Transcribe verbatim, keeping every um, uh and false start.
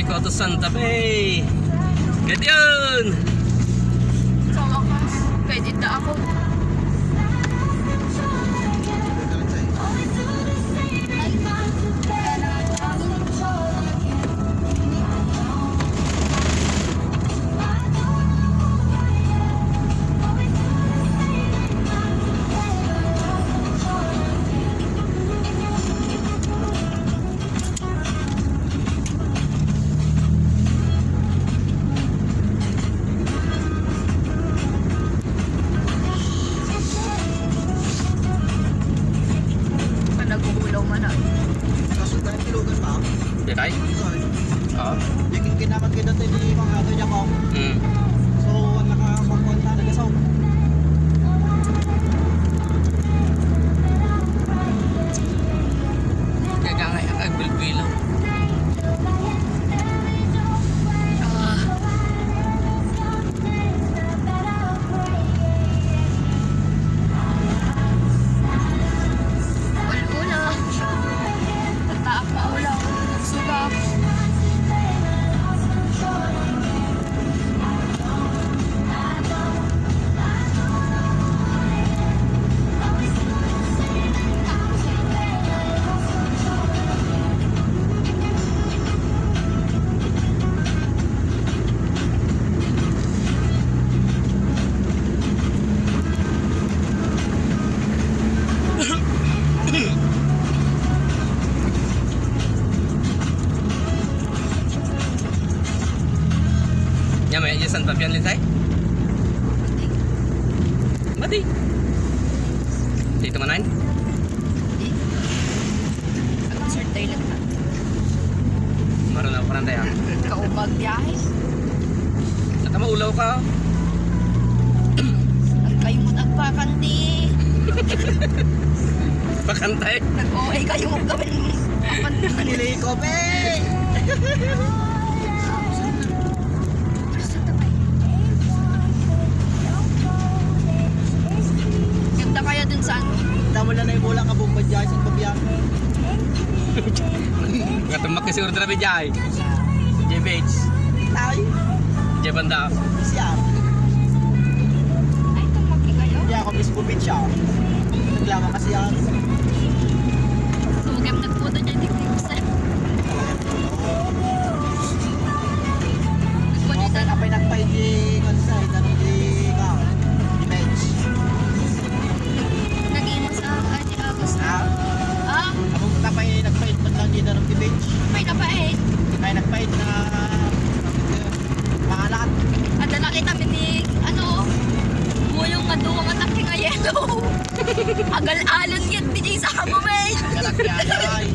Go to Santa Fe. Get yun! Sa wakas, pwede na ako. Pag nag-uulaw man, ah. Kaso dahil tilugan pa. Di kay? Sorry. Oo. Di kin-, kinamat kita tayo ni Mang Aga niya ko. Mm. So, ang nakakukuha na, nagasaw. Kaya nga, ay, bilbilaw. Ah. Ul-ula. Tatak na ulaw. Suga. Nya, may, nya, San Fabian, Linsay? Mati. Dito manan? Ang sir, toilet na. Maro na ako parang tayo. Ikaw magbiyahe. Nata maulaw ka. Ay, kayo mo nagpakanti. Pakantay. Nag-O A kayo mo gawin. Apan Manili ko, be! Ganda kaya dun sa ano? Tama lang na yung mula ka, Bomba Jai, sa Babiang. Nga tumak kasi order na, Jai. J B H. Ay. J Banda. Siya. Ay, tumaki kayo? Hindi ako mismo, bitch, ah. Naglama kasi ako. Sugem nagputo dyan, di ko sir. Apay, apay nagpaid di, ano sa, itano di, ka, di bench. Nag-imo sa, ay, di Agos. Ha? Ah? Ako, apay nagpaid man lang di, itano di bench. Apay nagpaid. Apay nagpaid na, maalat. Adda nakita mi ti, ano, buyong nga duwa nga taki nga yellow. Agal-alon yun, di sa amo, men. Agalak yan, ay.